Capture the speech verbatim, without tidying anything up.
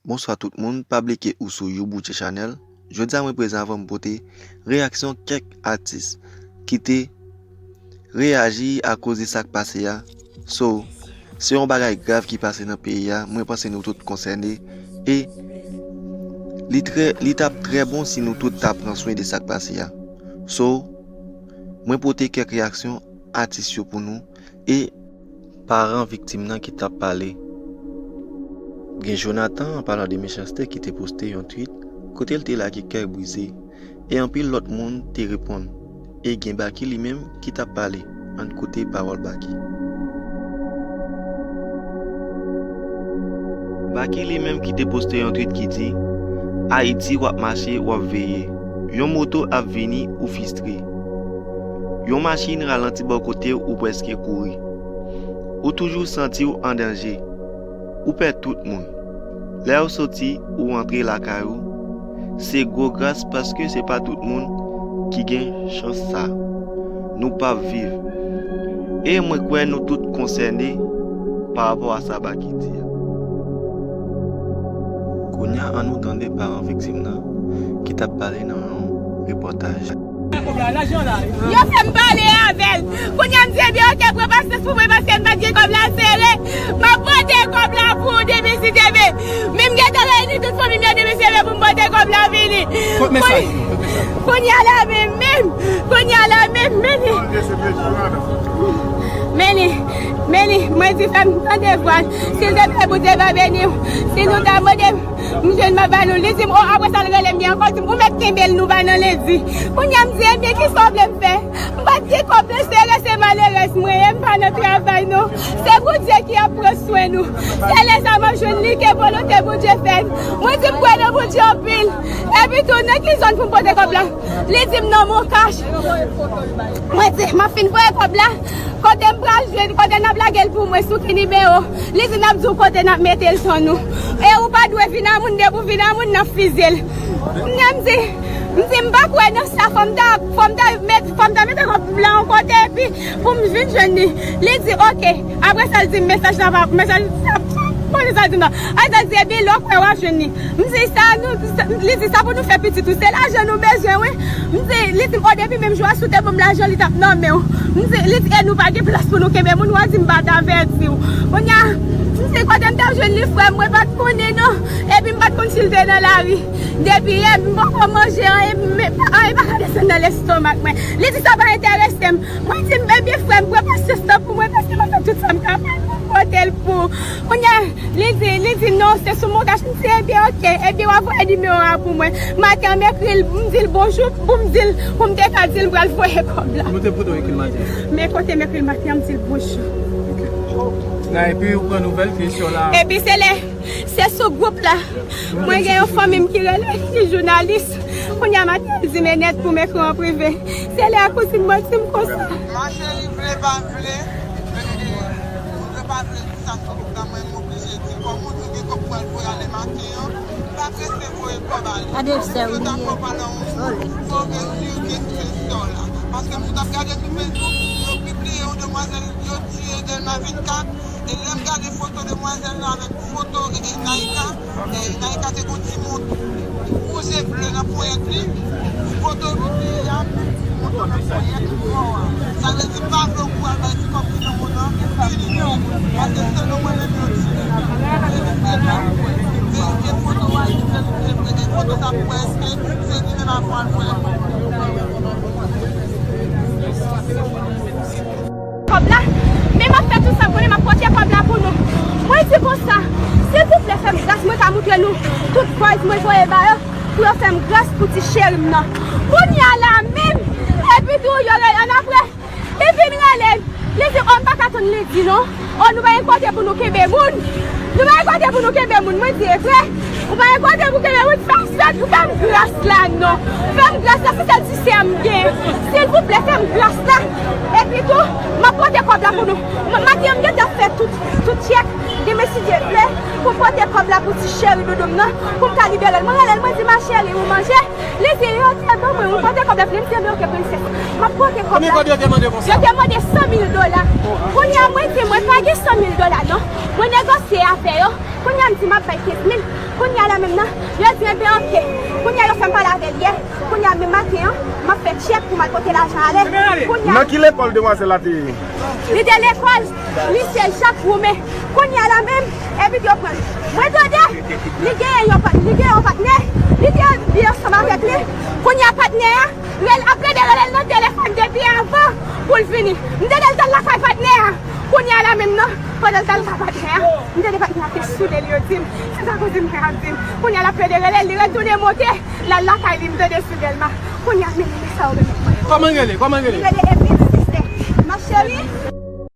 Bonswa tout moun, pa bliye ke ou sou Youbouche Channel. Jodi a mwen prezan avan m pote reyaksyon kèk atis ki te reyaji akoz de sa k pase a. So, se yon bagay grav ki pase nan peyi a, mwen panse nou tout konsène e li trè, li t ap trè bon si nou tout ta pran swen de sa k pase a. So, mwen pote kèk reyaksyon atis yo pou nou e paran viktim nan ki t ap pale. Gen Jonathan, an palan de mechanste, ki te poste yon tweet kote l te lage kè brize e anpil lòt moun te reponn. E gen Baky li menm ki t ap pale. Ann koute pawòl Baky. Baky li menm ki te poste yon tweet ki di, Ayiti w ap mache, w ap veye. Yon moto ap vini, ou fistre. Yon machin ralanti bò kote w, ou prèske kouri. Ou toujou santi w an danje. Ou pè tout moun. Lè w soti, ou rantre lakay ou, se gwo gras paske se pa tout moun ki gen chans sa. Nou p ap viv. E mwen kwè nou tout konsène pa rapò a sa Baky di a. Kounye a, ann nou tande paran viktim nan ki t ap pale nan yon repòtaj. Yo fè m pale avè l. Kounye a m di, ebyen, oke, pran pasyans pou mwen paske m pa t gen kòb la sere. M ap pote kòb la pou ou demen si Dye vle. Men m gentan reyini tout fanmi m yo demen si Dye vle pou m pote kòb la vini. Kot mesaj? Kounye a la menm, menm. Kounye a la menm, men li. Men li, men li, mwen di fè m tande vwa l. Silvouplè, Bondye va beni w. Si nou ta mande m, m jwenn m ap ba nou. Li di m, o, apre sa, l rele m byen ankò, l di m, ou mèt kenbe l, nou pa nan lendi. Kounye a, m di, ebyen, kisa w vle m fè? M pa t gen kòb la sere, se malerèz mwen ye, m pa nan travay, non. Se Bondye ki ap pran swen nou. Se lè sa m ap jwenn li, ke volonte Bondye fèt. Mwen di, m kwè nan Bondye anpil. Epi tou, nan ki zòn pou m pote kòb la? Li di m, nan Moncash. Mwen di, m ap fin voye kòb la. Kote m pral jwenn, kote n ap lage l pou mwen, sou ki nimewo? Li di n ap di w kote n ap mete l, tann nou. E ou pa dwe vin a moun, depi w vin a moun, n ap fize l. Kounye a m di, m di, m pa kwè nan sa, fò m ta, fò m ta met, fò m ta mete kòb la yon kote, epi pou m vin jwenn li. Li di, oke. Apre sa, l di m, mesaj la pa, mesaj la, konnen sa l di m nan. Apre sa, l di, ebyen, lè w kwè w ap jwenn li. M di sa, nou, sa, li di sa pou nou fè pitit ou. Se lajan nou bezwen, wi. M di, li di m, o, depi menm jou a, si w te ban m lajan, li t ap nan men w. M di, li di, e nou pa gen plas pou nou kenbe moun, w a di m pa t avèti w. Kounye a, m di, kote m t ap jwenn li, frè m, mwen pa t konnen, non. Epi m pa t konn si l te nan lari. Depi yè, m poko manje, anyen, men, anyen pa ka desann nan lestomak mwen. Li di sa pa enterese m. Mwen di m, ebyen, frè m, pran pasyans nan pou mwen, paske m ap fè tout sa m kapab pou m pote l pou ou. Kounye a, Li di, li di, non, se sou Moncash. M di, ebyen, oke. Ebyen, w a voye nimewo a pou mwen. Maten an, m ekri l, m di l bonjou, pou m di l, pou m te ka di l m pral voye kòb la. Kote w ekri l maten an? Men kote m ekri l maten an, m di l bonjou. Oke. Nan, epi ou pran nouvèl ke sè w la. Epi se lè, se sou gwoup la. Mwen gen yon fanmi m ki rele, ki jounalis. Kounye a maten an, l di m, Enèt, pou m ekri w an prive. Se lè a kouzin mwen di m konsa. Ma chérie, vle pa vle, moun yo pa vle di sa sou gwoup la, mwen m oblije di. Kòm ou di w gen kòb pou al voye ale maten an, pa prese voye kòb ale. Gade sè w li ye. Fò w gen sirke se sè w la. Paske m sot ap gade sou Facebook, yo pibliye yon demwazèl yo tiye Dèlma vennkat, e lè m gade foto demwazèl la avèk foto, e, e, Naïka, e, Naïka te gon ti mont wouj e ble nan ponyèt li. Foto pibliye a, ti mont nan ponyèt mò a. Sa vle di, m pa vle w kou al bay ti kòb ki nan mont an, vini non. Paske se non mwen menm yo tiye. Verifye non pou wè. Verifye foto a, epi verifye foto sa pou wè èske se li menm avè w al voye. Kòb la, men m ap fè tout sa m konnen, m ap pote kòb la pou nou. Mwen di konsa, silvouplè, fè m gras, mwen ka moutre nou tout voice mwen voye ba yo, pou yo fè m gras pou ti cheri m nan. Kounye a la menm, epi tou, yo rele annapre, li vin rele m, li di, o, m pa ka tann li di non. O, nou pa gen kote pou nou kenbe moun. Nou pa gen kote pou nou kenbe moun. Mwen di, e vre? Ou pa gen kote pou kenbe moun? Fè m sèt, fè m gras la non. Fè m gras la, se sèl ti sè m gen. Silvouplè, fè m gras la. Epi tou, m ap pote kòb la pou nou. M, maten an, m gentan fè tout, tout tchèk. Demen, si Dye vle, pou m pote kòb la pou ti cheri doudou m nan, pou m ka libere l. Mwen rele l, mwen di, ma chérie, ou manje? Li di, yo te ban mwen, ou pote kòb la pou li. M di, ebyen, oke, prensès. M ap pote kòb la. Konbyen kòb yo te mande konsa? Yo te mande san mil dola. Kounye a, mwen di, mwen pa gen san mil dola non. Mwen negosye avè yo. Kounye a, m di, m ap bay kenz mil. Kounye a la menm nan, yo di enben oke. Kounye a yo fè m pale avè l yè. Kounye a menm maten an, m ap fè tchèk pou m al pote lajan ale. Kounye a Nan ki lekòl demwazèl la te ye? Li te lekòl lise Jak Woumen. Kounye a la menm, epi yo pran l. Mwen tande, li genyen yon pat, li genyen yon patnè, li te ansanm avèk li. Kounye a patnè a rele, ap rele rele l nan telefòn depi avan pou l vini. M tande l t al lakay patnè a. Kounye a la menm nan, pandan l t al lakay patnè a, m tande patnè a te soule l, yo di m. Se sa koze m pran ap di m. Kounye a l ap rele rele l, li retounen monte, l al lakay li, m tande sou Dèlma. Kounye a menm, men sa yo menm. Kòman rele? Kòman rele? Li rele epi di sistè. Ma chérie,